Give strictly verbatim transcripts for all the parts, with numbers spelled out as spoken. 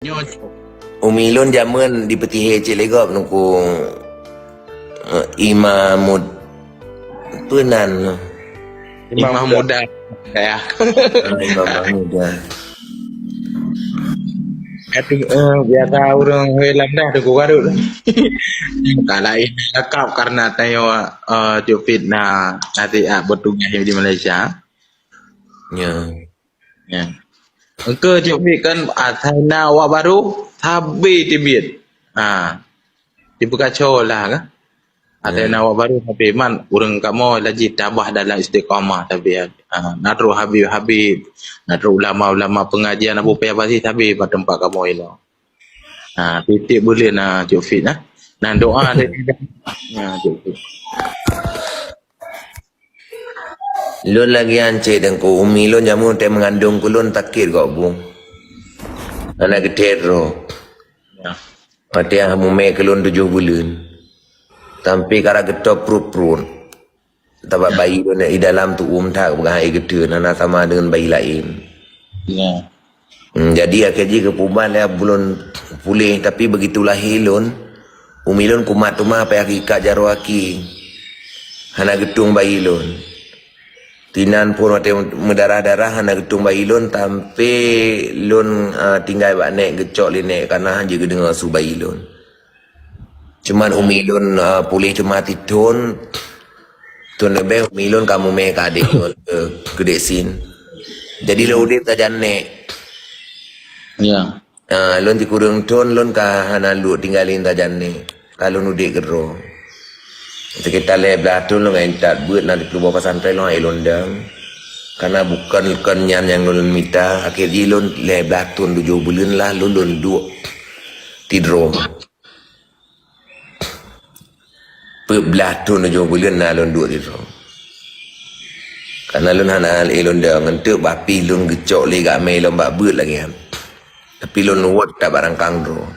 Nyoe Umi lôn jameun di Peutihé cit lé gob nungku, eh, Imam Mud-, peue nan? Imam Imam Muda. Muda, ya. Ah, Imam Muda. Aduh, eh, biasa ureueng hôi lam dah Teungku Garut. Ka laén lakab karena tanyoe, eh, Cik Fit na, na siat bertugas di Malaysia. Ya. Ya. Engke Cik Fit kan asai na awak barô, sabe teubiet. Ha. Dipeukaco lah kan. Asai Ya. na awak barô sabe man ureueng kamoe laju tabah dalam istiqamah sabe. Ha. Na trok habib-habib, na trok ulama-ulama pengajian Abu Paya Basi sabe bak teumpat kamoe inoe. Ha, tiep-tiep buleuen na Cik Fit na. Nah, doa dari Nah, Cik Fit. Lôn lagèe nyan cit Teungku, umi lôn jameun watèe meungandong keu lôn sakét gob bu. Hana geuthèe droe. Ya. Watèe mumè keu lôn tujoh buleuen. Sampoe ka rab geutôb pruet-pruet. Sabab bayi lôn di dalam tu'uem that peugah hai geuteuen, hana sama deungon bayi laén. Ya. Hmm, jadi akhé jih geupeuubat lé Abu lôn puléh, tapi begitu lahé lôn, umi lôn kumat teuma payah geuikat jaroe aki. Hana geutueng bayi lôn. Tinan phôn watèe meudarah-darah hana geutueng bayi lôn, sampoe lôn, ah, tinggai bak nèk geucok lé nèk kana han jeuet geudeungoe su bayi lôn. Cuman umi lôn, ah, puléh teuma sithôn, thôn leubeh umi lôn ka mumè keu adék lôn, eh, keu Dek Sin. Jadi lôn udép sajan nèk. Ya. Ah, lôn sikureueng thôn lôn ka hana luek tinggai lé sajan nèk. Ka lôn udép keudroe. Sekitar lhèe blah thôn lôn ka intat beuet na di keuluwa pesantren lôn hai lôn dang. Karena bukon, bukon nyan nyang lôn mita, akhé jih lôn lhèe blah thôn tujoh buleuen lah lôn, lôn duek sidroe. Peuet blah thôn tujoh buleuen na lôn duek sidroe. Karena lôn hana lé lôn dang, eunteuk bah pih lôn geucok lé gamèe lôn bak beuet lagèe nyan. Tapi lôn nuwot that bak rangkang droe.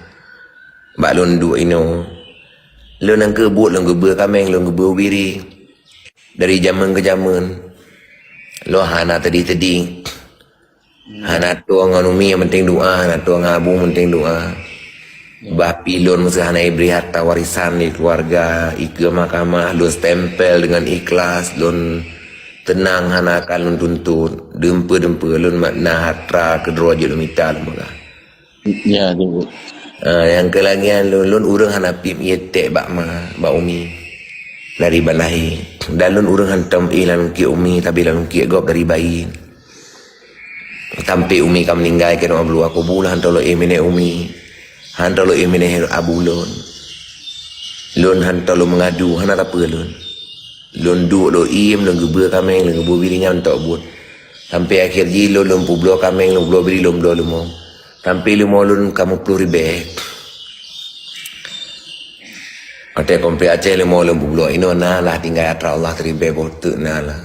Bak lôn duek inoe. Lôn nyang keu buet lôn geubeue kaméng, lôn geubeue biri. Dari jameun keu jameun. Lôn hana teudeh-teudeh. Hana tueng ngon umi, nyang penting doa, hana tueng ngon abu, penting doa. Bah pih lôn meuseu hana ibri harta warisan di keluarga, ikeue mahkamah, lôn stempel deungon ikhlas, lôn teunang hana akan lôn tuntot. Dumpeue-dumpeue lôn mak na harta keudroe jeuet lôn mita lôn peugah. Ya, Teungku. Ah, nyang keu lagèe nyan lôn, lôn ureueng hana pih miyueb tèk bak ma, bak umi. Dari ban lahé. Dan lôn ureueng hantom éh lam kiek umi, tapi lam kiek gob dari bayi. Sampoe umi ka meuninggai keunoe bloe kubu lôn hantom lôn éh miné umi. Hantom lôn éh miné abu lôn. Lôn hantom lôn meungadu, hana sapeue lôn. Lôn duek lôn iem, lôn geubeue kaméng, lôn geubeue biri nyan tok buet. Sampoe akhé jih lôn, lôn peubloe kaméng, lôn bloe biri, lôn bloe leumo. Sampoe leumo lôn ka meuploh ribèe. Watèe kompé Aceh leumo lôn peubloe inoe na lah tinggai atra Allah siribèe boh teuk na lah.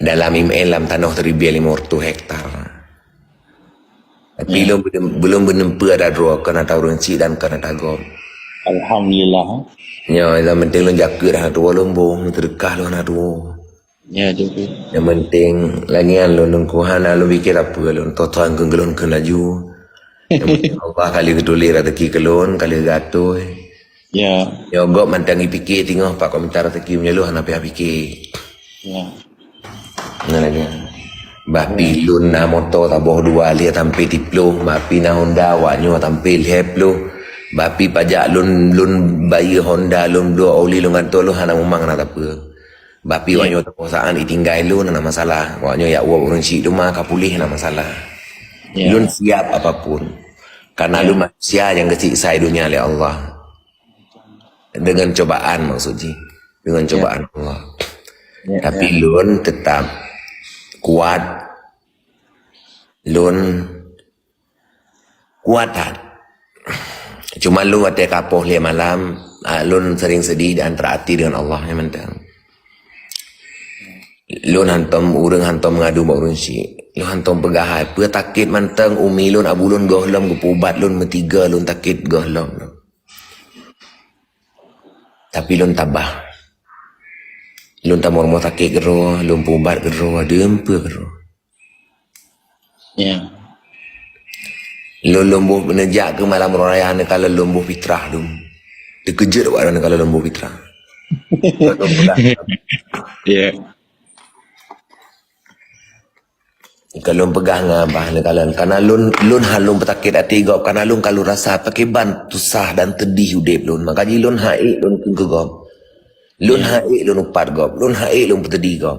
Dalam I M N lam tanoh siribèe limong reutôh hektar. Tapi Ya. lôn belum, belum beuneumpeue atra droe keu atra ureueng chik dan keu atra gob. Alhamdulillah. Nyoe nyang penting lôn jakeuet hana tuwoe lôn boh, lôn seudeukah lôn hana tuwoe. Ya, Teungku. Nyang penting lagèe nyan lôn, lôn keuh hana lôn pike sapeue lôn, toh-toh keu lôn keu laju. Nyang penting Allah ka lheueh geutuléh rezeki keu lôn, ka lheueh geuatoi. Ya. Nyoe gob mantong ipike teungoh pat ka mita rezeki meunyoe lôn hana payah pike. Ya. Nah, lagèe nyan. Bah pih lôn na moto saboh dua lhèe sampoe siploh, bah pih na Honda awak nyoe sampoe lhèe ploh. Bah pih pajak lôn, lôn bayeue Honda, lôn bloe oli, lôn gantoe lôn hana mumang hana sapeue. Bah pih Ya. awak nyoe saboh saat itinggai lôn hana masalah. Awak nyoe jak woe ureueng chik teuma ka puléh hana masalah. Ya. Lôn siap apapun. Karena Ya. lôn manusia nyang geusiksa di dunia lé Allah. Dengan cobaan maksud jih. Dengan Ya. cobaan Allah. Ya, Tapi ya. lôn tetap kuat. Lôn kuat that. Cuma lôn watèe ka poh lhèe malam, ah, lôn sering sedih di antara até dengan Allah nyang mantong. Lôn hantom ureueng hantom meungadu bak ureueng chik. Lôn hantom peugah hai, peue sakét mantong umi lôn, abu lôn gohlom geupeuubat lôn meutige lôn sakét gohlom. Tapi lôn tabah. Lôn tamong rumoh sakét keudroe, lôn peuubat keudroe, dumpeue keudroe. Ya. Lôn lôn boh neujak keu malam uroe raya neukalon lôn boh fitrah lôn. Teukeujot awak droe neukalon lôn boh fitrah. Lôn peugah. Ya. Ka lôn peugah ngon abah neukalon, karena lôn, lôn hana lôn peutakét até gob, karena lôn ka lôn rasa pakriban susah dan teudih udép lôn. Maka jih lôn hana ék lôn keu gob. Lôn hana ék lôn upat gob, lôn hana ék lôn peuteudih gob.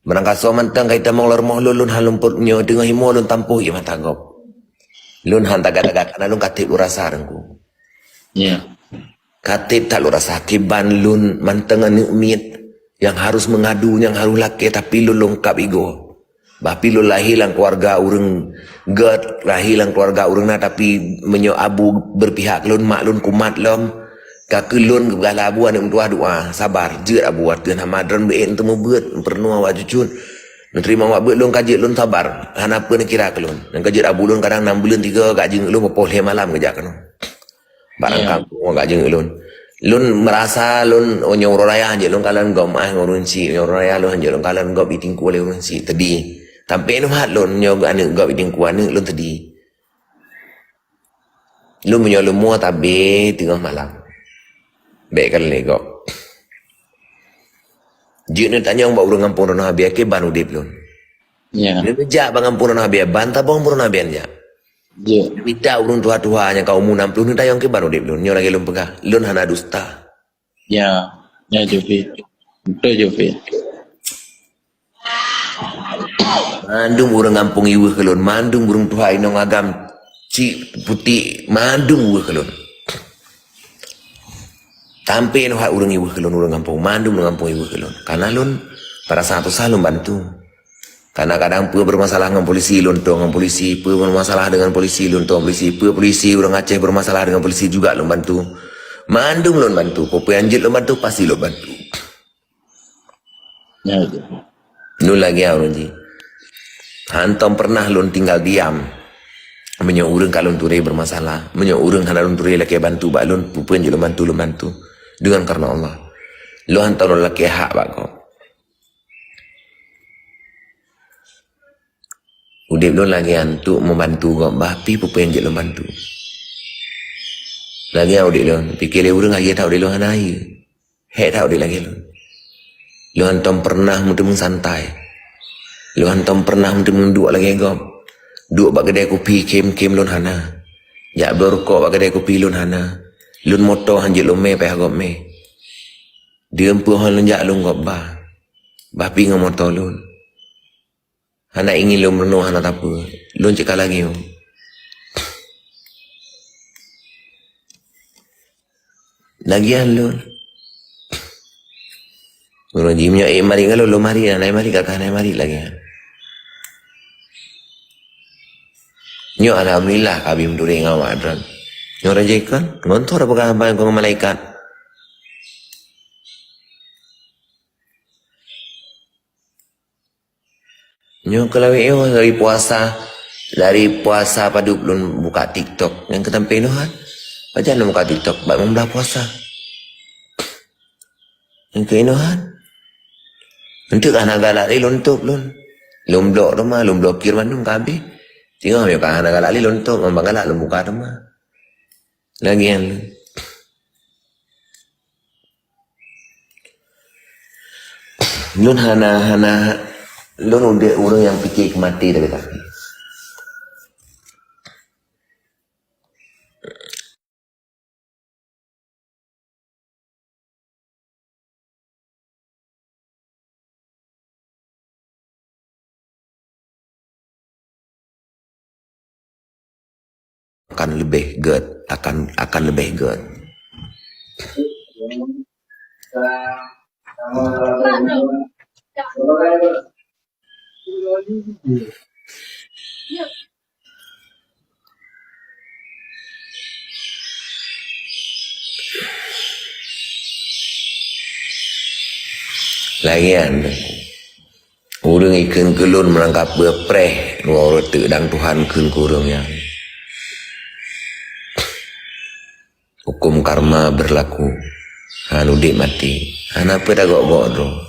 Meunang ka soe mantong ka itamong lom rumoh lôn, lôn hana lôn peurunoe, teungoh imoe lôn tampôh ié mata gob. Lôn hana tagak-tagak, karena lôn ka trép lôn rasa, Teungku. Ya. Ka trép that lôn rasa, kiban lôn mantong aneuk miet nyang harus meungadu, nyang harus lakée, tapi lôn lôn kab igoe. Bah pih lôn lahé lam keuluwarga ureuëng gét, lahé lam keuluwarga ureuëng na, tapi meunyoe abu beurpihak keu lôn, mak lôn kumat lom, ka keu lôn geupeugah lé abu aneuk meutuwah doá, sabar, jeuet abu ateueh hama droen beuet teumeubeuet, peurunoe awak cucut. Neuteurimong awak beuet lôn ka jeuet lôn sabar, hana peue neukira keu lôn. Nyang ka jeuet abu lôn kadang nam buleuen tiga gak jeuet lôn, poh lhée malam geujak keunoe. Barang kampung gak jeuet lôn. Lôn meurasa lôn, oh, nyoe uroe raya jeuet lôn kalon gob, ah, ngon ureuëng syiek, nyoe uroe raya lôn jeuet lôn kalon gob itingkue lé ureuëng syiek, teudih. Tapi nyoe hat lôn nyoe aneuk gob itingkue aneuk lôn teudih. Lôn meunyoe lôn mua tabé teungoh malam. Bék kalon lé gob. Jeuet neutanyong bak ureuëng gampông droeneuh Abian kiban udép lôn. Ya. Neujak bak gampông droeneuh Abian, ban tabong droeneuh Abian jak. Ya. Mita ureuëng tuha-tuha nyang ka umu nam ploh neutanyong kiban udép lôn. Nyoe lagée lôn peugah, lôn hana dusta. Ya, ya Jovi. Betul Jovi. Mandum ureuëng gampông iweueh keu lôn, mandum ureuëng tuha inong agam, cik putik, mandum iweueh keu lôn. Sampai nyoe hat ureuëng iweueh keu lôn, ureuëng gampông, mandum ureuëng gampông iweueh keu lôn. Karena lôn pada saat susah lôn bantu. Kadang-kadang peue bermasalah ngon polisi, lôn tong ngon polisi, peue bermasalah dengan polisi, lôn tong polisi, peue polisi ureuëng Aceh bermasalah dengan polisi juga lôn bantu. Mandum lôn bantu, peue-peue nyang jeuet lôn bantu, pasti lôn bantu. Ya, ya. Lôn lagée ureuëng jih. Hántom pernah lôn tinggal diam. Meunyoe ureuëng ka lôn ture bermasalah, meunyoe ureuëng hana lôn ture lakée bantu bak lôn, peue-peue nyang jeuet lôn bantu, lôn bantu. Dengan karena Allah. Lôn hántom lôn lakée hak bak gob. Udép lôn lagée nyan untuk membantu gob, bah pih peue-peue nyang jeuet lôn bantu. Lagée nyan udép lôn, pike lé ureuëng hayeu that udép lôn, hana hayeu. Hék that udép lagée lôn. Lôn hántom pernah meuteumeung santai. Lôn hántom pernah meuteumeung duek lagée gob. Duek bak keudai kupi khém-khém lôn hana. Jak bloe rukok bak keudai kupi lôn hana. Lôn moto hana jeuet lôn mé payah gob mé. Deuem peuhon lôn jak lôn gob ba. Bah pih ngon moto lôn. Hana ingin lôn meurunoe hana sapeue. Lôn cit ka lagée nyoe. Lagée nyan lôn. Ureuëng jih meunyoe ék marit ngon lôn, lôn marit, hana ék marit ka keuh hana ék marit lagée nyan. Nyoe alhamdulillah ka bri meuturi ngon awak droen. Nyoe raja ikan, ngon toh peugah haba ngon malaikat. Nyoe keulawet nyoe dari puasa, dari puasa padub lôn buka TikTok. Nyang keu tampé inohan, pajan lôn buka TikTok bak limong blaih puasa. Nyang keu inohan, enteuk hana galak lé lôn top lôn. Lôn blok teuma, lôn blokir mandum ka habéh. Singoh nyoe ka hana galak lé lôn top, mamba galak lôn buka teuma. Lagée nyan lôn. Lôn hana, hana, lôn udeb ureuëng nyang pike keu maté tapi-tapi. Akan leubeh gét, akan, akan leubeh gét. Lagée nyan, ureuëng ikheun keu lôn meurangkap beupreh dua uroe teuk dang Tuhan kheun keu ureuëng nyan. Hukum karma berlaku. Hana udeb maté. Hana peue tagok-gok droe.